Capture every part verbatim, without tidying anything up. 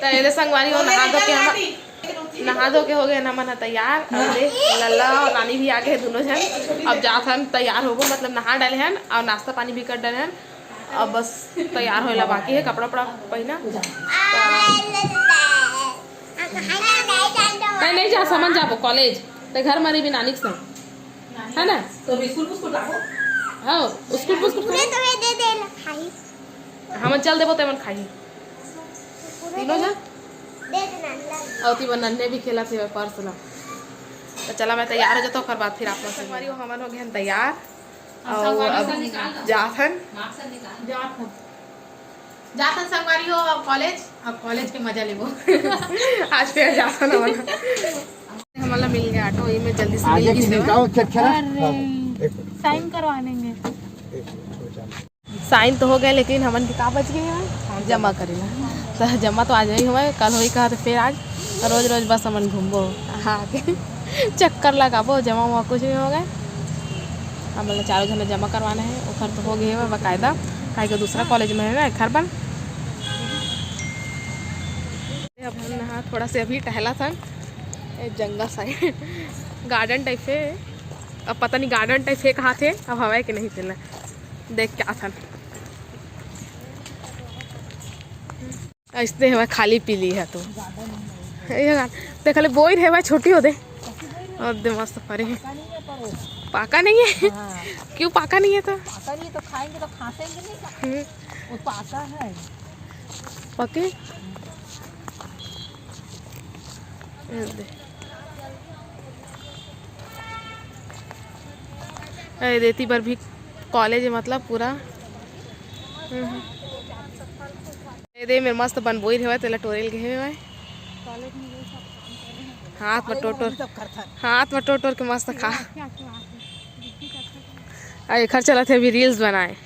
त एदे संगवारी हो, नहा धो के हम, नहा धो के हो गए हन हमन ह तैयार। अउ दे, लल्ला अउ रानी भी आ गए हे, दोनों झन। अब जात हन, तैयार होबो, मतलब नहा डाले हन अउ नाश्ता पानी भी कर डाले हन। अब बस तैयार होएला बाकी हे, कपड़ा उपड़ा पहिना। त नहीं, नहीं जा, हमन जाबो कॉलेज, त घर म रहिबे नानी के संग, है ना? तो बिस्कुट बिस्कुट लाबो। हाँ, बिस्कुट बिस्कुट पूरे खाई। तो दे दे ना खाई। हमन चल देबो, तेमन खाई। पूरे तीनों झन? दे दे ना, ला। अउ ती बर नन्हे भी खेलत हे पर्स ला। त चला, मैं तैयार हो जाता हूँ, ओकर बाद फिर आप लोग से संगवारी हो, हमन हो गए हन तैयार। अउ अब जात हन। जात हन। जात हन संगवारी हो, अब कॉलेज, अब कॉलेज के मजा लेबो। आज फिर जात हन हमन। हमन ला मिल गया ऑटो, ये में जल्दी से मिल आगे गई के सेवा। निकाल, चल, चला। अरे, हाँ, एक मिनट। साइन करवा देंगे। एक मिनट, रुक जा। साइन तो हो गए, लेकिन हमन के का बच गए हे? जमा करे ला। तो जमा तो आज नहीं हुआ है, कल होई कहा तो फिर आज रोज रोज बस हमन घूमबो। हाँ, चक्कर लगाबो, जमा वमा कुछ नहीं हो गए। हमन ला चारों झन जमा करवाना है, ओखर तो हो गए हे बकायदा, काहे के दूसरा कॉलेज में है ना, एखर बर। अब हम नहा थोड़ा से अभी टहला थन, ए जंगल साइड गार्डन टाइप है। अब पता नहीं गार्डन टाइप है कहा थे, अब हवा है कि नहीं तेला देख के आथन। ऐसने हवा खाली पीली है तू। ये गार्डन, देख ले बोइर है भाई, छोटी हो दे। और दे मस्त फरे है। पाका नहीं है। हाँ। क्यों पाका नहीं है तो? पाका नहीं है तो खाएंगे तो खासेंगे नहीं का? हम्म। वो पाका है। पके? ये दे। अरे, देती बर भी कॉलेज है, मतलब पूरा। हम्म। ये दे, मेर मस्त बनबोई रहवय, तेला टोरेल गए हवय। हाथ में टोर टोर, हाथ में टोर टोर के मस्त खा। आ, एखर चलत हे अभी रील्स बनाए,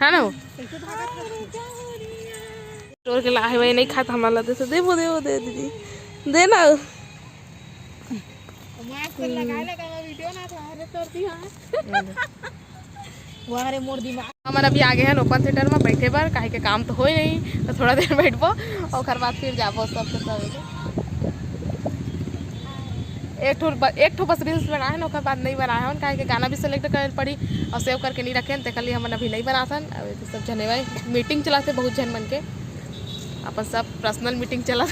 है ना? वो टोर के ला हे भाई, नहीं खात, हमारा ला दे, दे वो, दे वो, दे दीदी, दे ना। मास्क लगाए लगा, मैं वीडियो ना था, अरे तोर दी, हाँ। वाह रे मोर दिमाग। हमन अभी आ गए हैं ओपन थिएटर में बैठे बर, काहे के काम तो होए नहीं, तो थोड़ा देर बैठबो, ओकर बाद फिर जाबो सबके सब। एक ठो ब-, एक ठो बस रील्स बनाए हैं, ओकर बाद नहीं बनाए हैं, काहे के गाना भी सिलेक्ट करे पड़ी और सेव करके नहीं रखे हैं, तेकर लिए हमन अभी नहीं बनाथन। अब ये सब जने भाई मीटिंग चलाते बहुत झन मन के, अपन सब पर्सनल मीटिंग चला।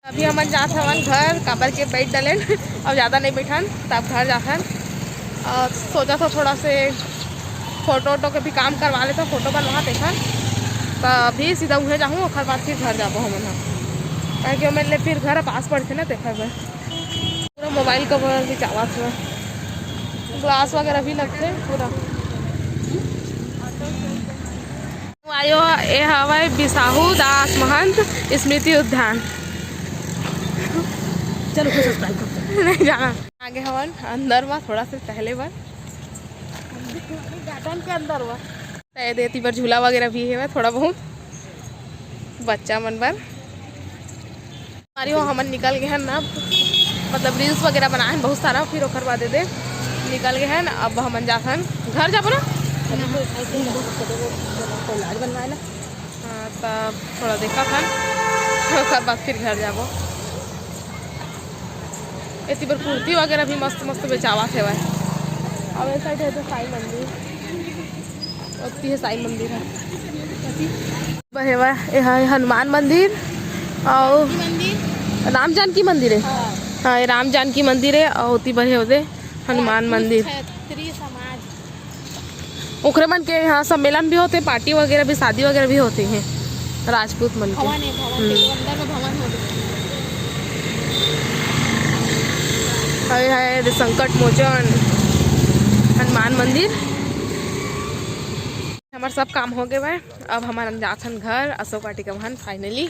अभी हमन जात हवन घर, काबर के बैठ डलेन, अब ज़्यादा नहीं बैठन, तब घर जाथन। और सोचा था थोड़ा से फोटो वोटो के भी काम करवा लेता, फोटो बनवा देखन, तो अभी सीधा उहें जाहूँ, ओकर बाद फिर घर जाबो हमन ह, काहे कि ओमन ले फिर घर पास पड़थे ना, तेकर बर। पूरा मोबाइल कवर भी चावत हुआ, ग्लास वगैरह भी लगथे पूरा। आयो, ए हवय बिसाहू दास महंत स्मृति उद्यान। चलो, कोई सब्सक्राइब कर दो। नहीं जाना। आगे हवन अंदर मा थोड़ा से टहले बर। गार्डन के अंदर मा। ए दे एती बर झूला वगैरह भी हेवय थोड़ा बहुत बच्चा मन बर। अरे हो, हमन निकल गए हन ना, मतलब रील्स वगैरह बनाए हन बहुत सारा, फिर ओकर बाद दे निकल गए हन। अब हमन जाथन घर, जाबो ना। हाँ, तब थोड़ा देखा था, ओकर बाद फिर घर जाबो। एती बर कुर्ती वगैरह भी मस्त मस्त बेचावत हेवय। अब ए साइड है तो साई मंदिर, ओती है साई मंदिर है। बर हेवय, ए ह हनुमान मंदिर अउ राम जानकी मंदिर है। हाँ, ये राम जानकी मंदिर है अउ ओती बर हे ओदे हनुमान मंदिर। ओकरे मन के यहाँ सम्मेलन भी होथे, पार्टी वगैरह भी, शादी वगैरह भी होथे हैं राजपूत मन के। भवन है, भवन। हम्म। देखो, अंदर में भवन होथे। अरे है रे संकट मोचन हनुमान मंदिर। हमर सब काम हो गए बा, अब हमन जाथन घर, अशोक वाटिका में finally।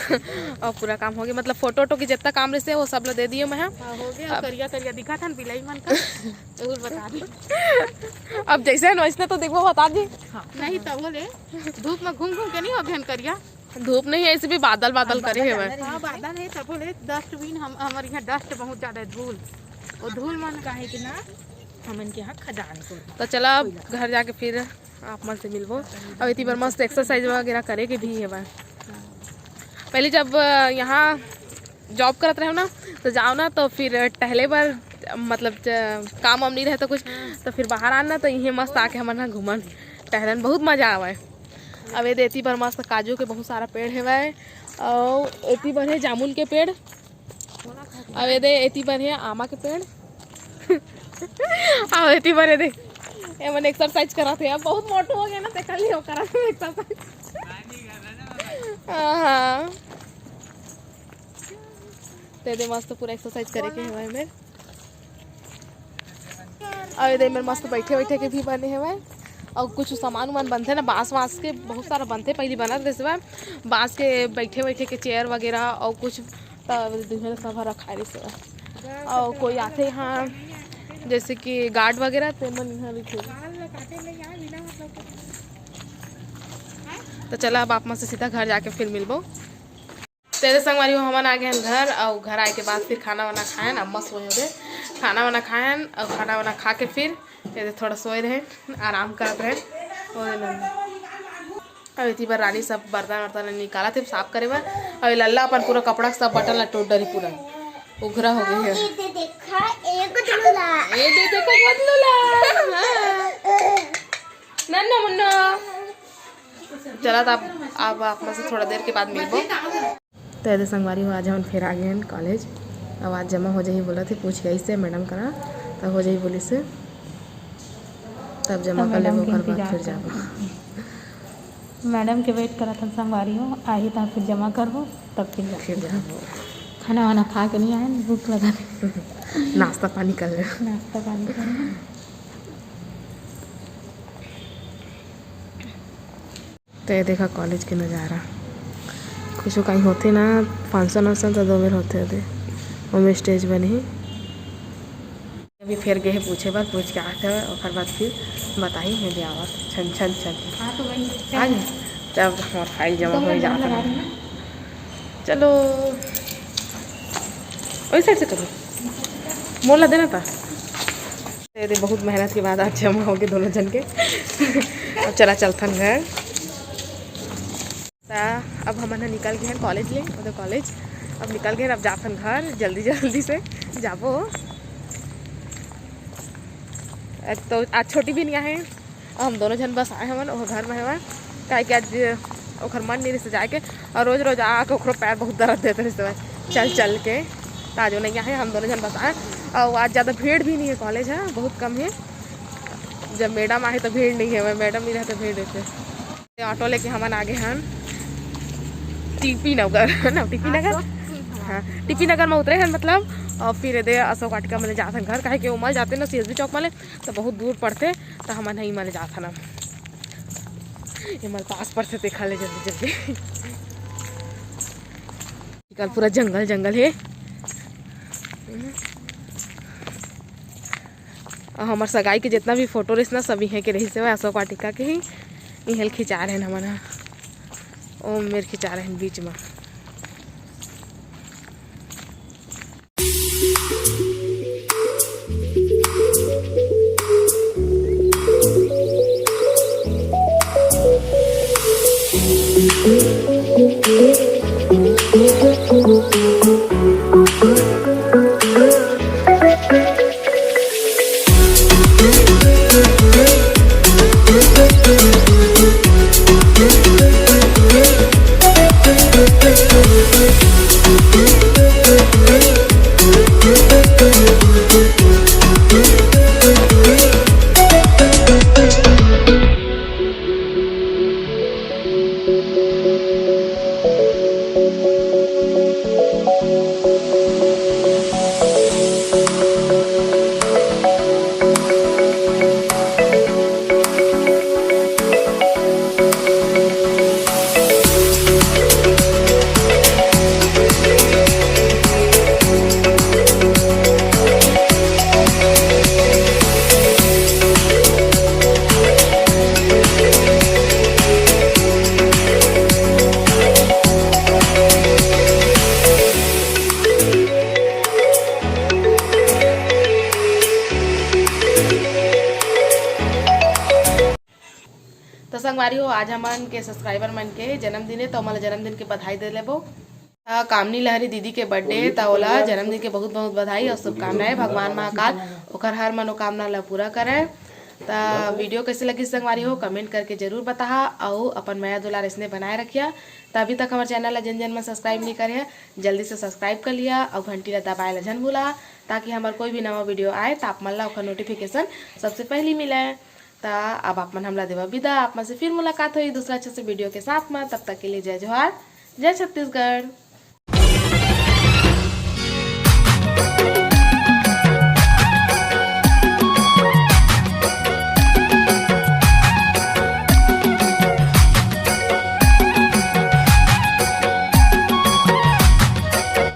और पूरा काम हो गया, मतलब फोटो वोटो की जितना काम रहते वो सब ला दे दिए मैं। हाँ, हो गया। अब करिया करिया दिखा था बिलाई मन का। जरूर बता दी। अब जैसे है वैसने तो देखबो, बता दी। हाँ। नहीं तो बोले धूप में घूम घूम के नहीं हो गहन करिया। धूप नहीं है, ऐसे भी बादल बादल करे है। हाँ, बादल है, तब बोले dustbin, हम, हमारे यहाँ dust बहुत ज्यादा है, धूल। वो धूल मन का है कि ना। हमन के यहाँ खजान को। तो चला, अब घर जाके फिर आप मन से मिलबो। अब एती बर मस्त एक्सरसाइज वगैरह करे के भी हेवय। पहले जब, अ, यहाँ जॉब करत रहे ना, तो जाओ ना, तो फिर टहले बर, मतलब, ज-, काम वाम नहीं रहे तो कुछ, तो फिर बाहर आना, तो इहे मस्त आके हमन ह घूमन टहलन, बहुत मजा आवे। अब ये दे एती बर मस्त काजू के बहुत सारा पेड़ हेवय, अउ एती बर हे जामुन के पेड़, अउ ये दे एती बर हे आमा के पेड़। अउ एती बर ये दे, ये मन एक्सरसाइज करत हे। अब बहुत मोटू हो गया ना, ते खाली हो करत हे एक्सरसाइज। हाँ, हाँ। ते दे मस्त पूरा एक्सरसाइज करे के हेवय मेर। अउ ये दे मेर मस्त बैठे बैठे के भी बने हेवय। अउ कुछ सामान उमान बनथे ना, बांस वांस के बहुत सारा बनथे, पहली बनत रहिस हेवय बांस के बैठे बैठे के चेयर वगैरह, अउ कुछ त दुनिया सब ह रखाय रहिस हेवय। अउ कोई आथे यहाँ, जैसे कि गार्ड वगैरह, ते मन यहाँ रहिथे। तो चला, अब आप मन से सीधा घर जाके फिर मिलबो। तेरे संगवारी हो, हमन आ गए हन घर, अउ घर आए के बाद फिर खाना वाना खाएन, अम्मा सोए होगे। खाना वाना खाएन, अउ खाना वाना खा के फिर ये दे थोड़ा सोए रहे, आराम करत रहे। ओए नन्ना। अउ एती बर रानी सब बर्तन वर्तन निकालत हे साफ करे बर। अउ ये लल्ला अपन पूरा कपड़ा सब बटन ला टोट डरी, पूरा उघरा हो गए हे। ये दे देखा, एक लूला। ये दे देखा, बदलूला। हाँ। नन्ना मुन्ना। चला, त अब, अब आप मन से थोड़ा देर के बाद मिलबो। तो ये दे संगवारी हो, आज हमन फिर आ गए हैं कॉलेज। अब आज जमा हो जाही बोलत हे, पूछ के आइस हे मैडम करा, तब हो जाही बोलिस हे, तब जमा तो कर लेबो, मैडम के ओकर बाद फिर इंतजार जाबो। करत। मैडम के वेट करत हन संगवारी हो, आही त फिर जमा करबो, तब फिर जाबो। फिर जाबो। खाना वाना खा के नहीं आए, भूख लगा। नाश्ता पानी कर ले। नाश्ता पानी कर ले। तो ये देखा कॉलेज के नज़ारा, कुछ कहीं होथे ना फंक्शन वंक्शन तो दो बेर होथे दे, ओमे स्टेज बने हे। अभी फेर गे हे पूछे बर, पूछ के आत हे, ओकर बाद फिर बताही हे दे आवत छन छन छन। हाँ, तो वही आ गए। तब हमार फाइल जमा तो हो मैं जात लगा है। रही हूँ। चलो, वही साइड से करो, मोला देना था। ये दे, बहुत मेहनत के बाद आज जमा हो गए दोनों जन के। अब चला चलथन घर। ता अब हमन ह निकल गए हैं कॉलेज ले, मतलब कॉलेज अब निकल गए हैं, अब जाथन घर जल्दी जल्दी से जाबो। तो आज छोटी भी नहीं आए हैं, हम दोनों जन बस आए हवन, वो घर में हवन, काहे कि आज ओखर मन नहीं रहिस जाए के, और रोज रोज आके ओखरो पैर बहुत दर्द देते रहिस चल चल के, तो आज वो नहीं आए, हम दोनों जन बस आए। और आज ज़्यादा भीड़ भी नहीं है, कॉलेज है बहुत कम है, जब मैडम आए तो भीड़ नहीं है, मैडम नहीं रहे तो भीड़ रहते। ऑटो लेके हमन आगे हन टीपी नगर, है ना, टीपी नगर। हाँ, टीपी नगर में उतरे हन, मतलब, और फिर ये दे अशोक वाटिका में जात हन घर, काहे कि ओमल जाते ना सीएसबी चौक में ले, तो बहुत दूर पड़ते, तो हमन ही मल जात हन। ये मल पास पड़ते, देखा ले जल्दी जल्दी। कल पूरा जंगल जंगल है। और हमार सगाई के जितना भी फोटो रहिस ना, सब इहे के रहिस हे, अशोक वाटिका के ही। इहे ल खिंचा रहे हैं हमन ह, ओ मेर खिंचा रहे हैं बीच में। आज हमन के सब्सक्राइबर मन के जन्मदिन हे, त ओमन ला जन्मदिन के बधाई दे लेबो। आ, कामनी लहरी दीदी के बर्थडे, त ओला जन्मदिन के बहुत बहुत बधाई और शुभकामनाएं। भगवान महाकाल ओकर हर मनोकामना ला पूरा करे। त वीडियो कैसे लगी संगवारी हो, कमेंट करके जरूर बताहा, अउ अपन मया दुलार इसने बनाए रखिया। त अभी तक हमारे चैनल ला जन जन मन सब्सक्राइब नहीं करे हैं, जल्दी से सब्सक्राइब कर लिया और घंटी ला दबाए ला झन भूला, ताकि हमार कोई भी नवा वीडियो आए त आप मन ला ओकर नोटिफिकेशन सबसे पहली मिले। त अब आप मन हमला देवा विदा, आप मन से फिर मुलाकात होई दूसरा अच्छा से वीडियो के साथ में। तब तक के लिए जय जोहार, जय छत्तीसगढ़।